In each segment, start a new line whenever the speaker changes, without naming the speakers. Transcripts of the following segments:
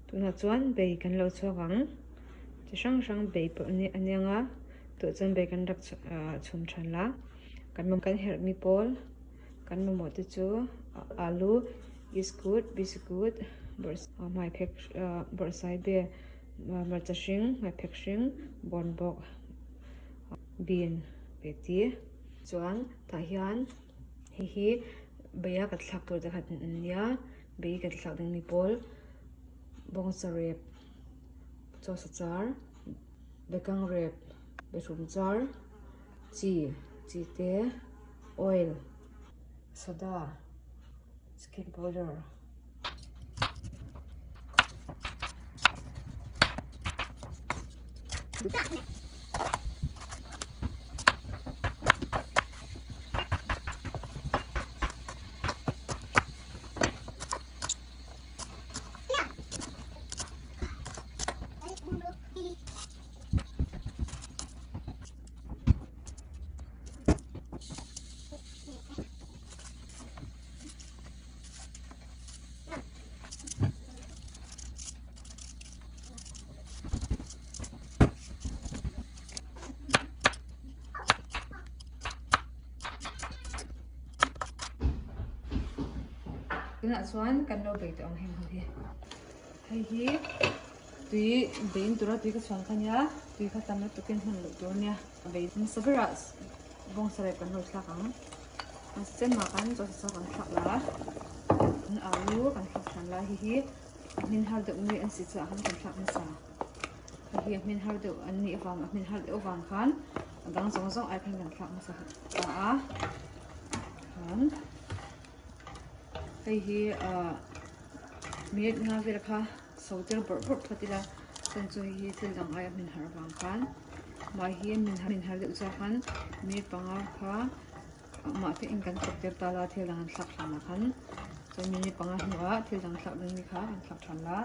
Tunah chuan bei kan lo chhuak ang. Chi hrang hrang bei pawh a nia nga tah chuan bei kan rak chhum than la. Kan kan herh mi pawl kan mamawh te chu alu iskut biskut hmaiphek bawrhsaibe hmarcha hring hmaiphek hring bawnbawk bean peti chuan tah hian hei hi beia kan thlak tur te kha an nia bei kan thlak ding mi pawl bawngsa rep chaw sa char bekang rep behrum char chi chi te oil soda chicken powder. Tunah chuan kan lo bei tawh ang heng ho hi. Hei hi tui bein tura tui ka chhuan kha nia tui kha tam lutukin hman loh tur ania bei hmasa berah bawngsa rep kan lo thlak ang. A sen ah khan chaw sa kan thlak la an alu kan thlak than la hei hi a hmin har deuh mai an si chu ah khan kan thlak nasa hei hi a hmin har deuh an nih vang a hmin har deuh vang khan a dang zawng zawng ai khan kan thlak nasa ta a khan hei hi ah minute nga vel kha so tir bawrh bawrh phawt ila chuan chu hei hi thil dang aia hmin har vang khan mah hi hmin har deuh chuah khan minute panga kha amah te in kan chawp tir ta la thil dang an thlak than ah khan chuan minute panga hnuah thil dang thlak ding mi kha an thlak than la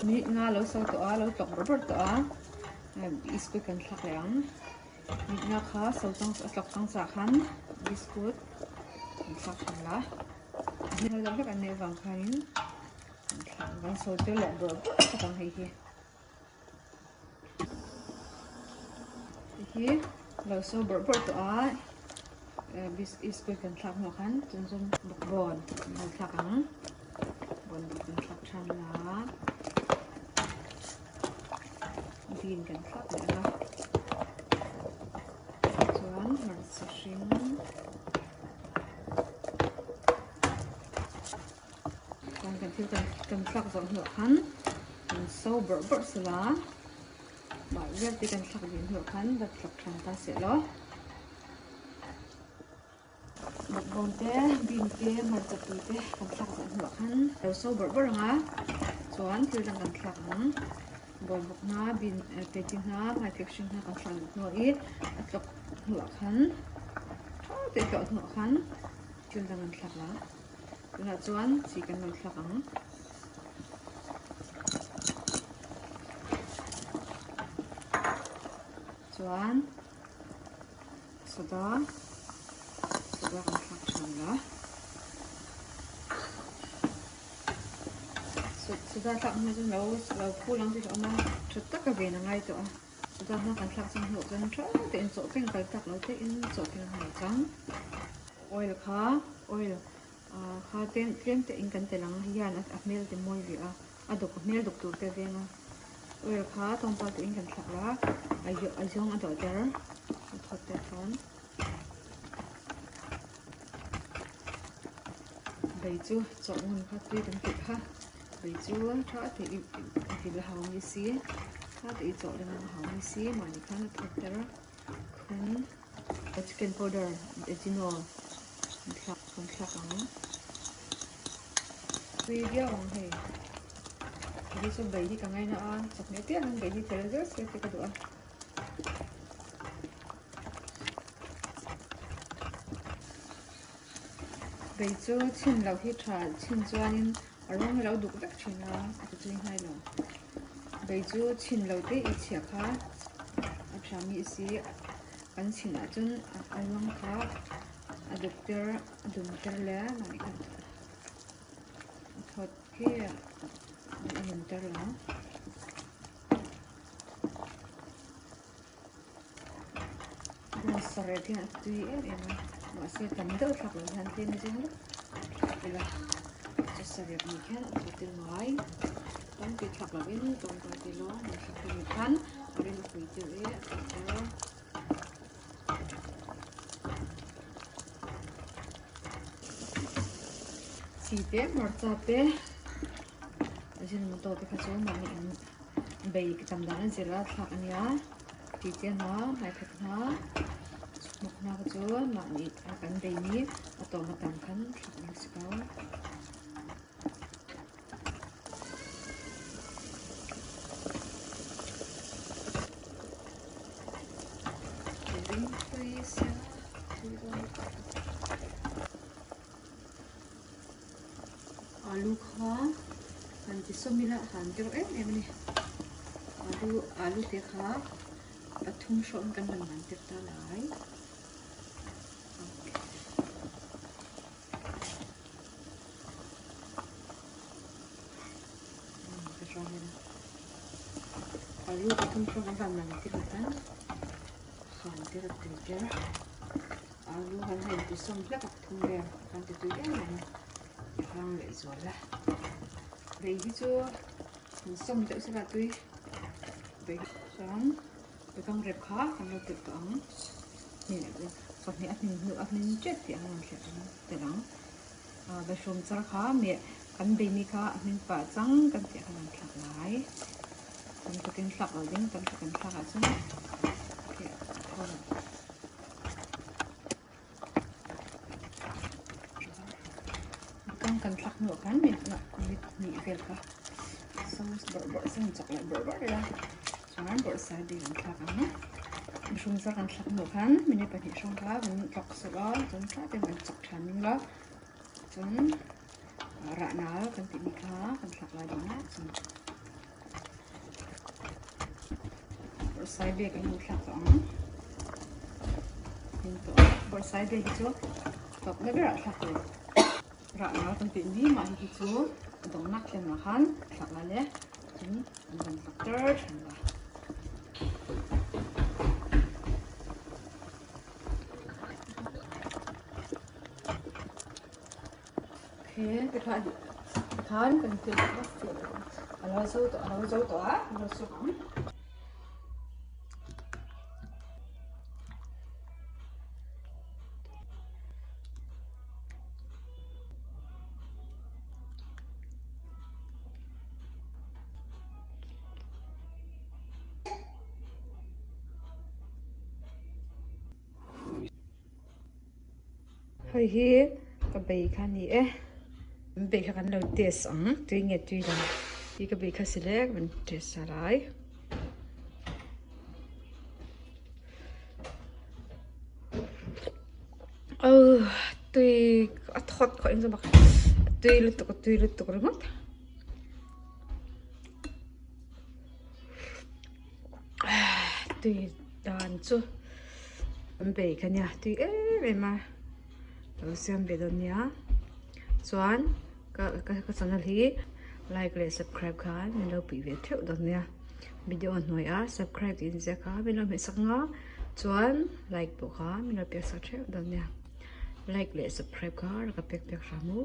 minute nga lo so tawh a lo tlawk bawrh bawrh tawh a biscuit kan thlak leh ang minute nga kha so chang a tlawk chang chah khan biscuit kan thlak than la a hmel deuh hlek an neih avang khanin kan thlak kan so tir leh bawrh bawrh khawp ang hei hi. Hi lo so bawrh bawrh tawh a biscuit kan thlak hnuah khan chuan chuan bawkbawn kan lo thlak ang bawkbawn kan thlak than a bean kan thlak leh ang a chuan hmarcha hring Chuan kan thil kan thlak zawh hnuah khan kan so bawrh bawrh sel a, mah vial te kan thlak dih hnuah khan va thlak than ta seh law. Bawkbawn te, bean te, hmarcha tui te kan thlak zawh hnuah khan lo so bawrh bawrh ang a, chuan thil dang kan thlak ang. Bawlhbawk hna, bean peti hna, hmaiphek hring hna kan thlak dih hnuah i a tlawk hnuah khan tha te a tlawh hnuah khan thil dang kan thlak la. Tunah chuan chi kan lo thlak ang. Chuan soda soda kan thlak than la. Soda thlak hnu chuan lo lo phul ang tih a awm a, tha taka ven a ngai tawh a. Soda hma kan thlak chang hnuah chuan tha tein chawh peng kal tak lo tein chawh peng a ngai chang. Oil kha oil kha tlem tlem te in kan tel ang hian a hmel te mawi ve a a dawk a hmel dawk tur te a veng a oil kha tawngpal te in kan thlak la a zawng a dawh ter a thawt ter chuan bei chu chawlh ngun kha tui kan tih kha bei chu tha te i vil a hau mai si tha te i chawh reng a hau mai si mahni khan a thawt ter khun. Chicken powder ajino an thlak an thlak ang tui viau ang hei hei chu bai hi ka ngaina a chawhmeh piang an bai hi tel zel se te ka duh a. Bai chu chhin loh hi tha chhin chuanin a rawng hi a lo duk vek thin a a ti tui ngai lo bai chu chhin lo te i chhia kha a tha mi si. Kan chhinah chuan a rawng kha a duk ter a dum ter le a mahni khan. Khi a lum tar lo. Sarep hian a tui em em a, mahse tam deuh thlak loh hian tlem zing lek thlak ila chu sarep nih khian a tui tel ngai. Tam tui thlak lovin tawngtai te lawng an thlak te nih khan a rim a pui deuh e a tui tel. Chi te hmarcha te ajinomoto te kha chu mahni in bei tam dan a zir a thlak a nia chi te hna hmaikhat hna chhukmuk hna kha chu mahni a kan bei ni a tawm a tam khan thlak ding si ko. Alu kha han ti sawm ila a han deuh em em a ni. Alu alu te kha pathum hrawm kan rawn man tir ta lai. Alu pathum hrawng kan van man tir leh a han tir a tui tir alu han hei ti sawm hlek a pathum vel khan ti tui em em a ti hang leh zual a bei hi chu han sawm deuh sela tui bei chuan bekang rep kha kan lo telh tawh ang pahnih a hmin hnu a hmin tep tih ang rawn hriat ang tel ang. Behrawm char kha meh kan beimi kha a hmin pah cang kan ti ah khan an thlak lai. Tam tuk in thlak lo ding tam tuk an thlak ahcun khi a thaw lo. Kang kan thlak hnu ah khan mit hnih vel kha sauce bawrh bawrh sen chok leh bawrh bawrh ila chuan bawrhsai bik an thlak ang. Mihring char kan thlak hnu khan minute pahnih hrawng kha kan tlawk sawh a chuan tha ten kan chok than ning la chuan rah nal kan tihmi kha kan thlak lai dawn a chuan bawrhsai bek an lo thlak tawh ang. Bawrhsai bek hi chu tawpna berah thlak tur. Rah nal kan tih ni mah hi hi chu a dawngnak thlen ah khan thlak lai le cun an van tlak ter than la. He te kha khan kan thil a lo zo tawh a lo zo tawh a a lo suk ang. Hei hi ka bei kha a ni e an bei kha kan lo test ang tui nge tui lo hi ka bei kha si le kan test a lai. Aw tui a thawt khawh in bak tui lutuk a tui lutuk ringawt tui dan chu an bei kha nia tui em em a lo siam ve dawn nia chuan ka ka channel hi like leh subscribe khan min lo puih ve theuh dawn nia video hnuaiah subscribe tih inziak kha min lo hmeh sak ang a chuan like pawh kha min lo pek sak theuh dawn nia like leh subscribe kha ka pek pek hram u.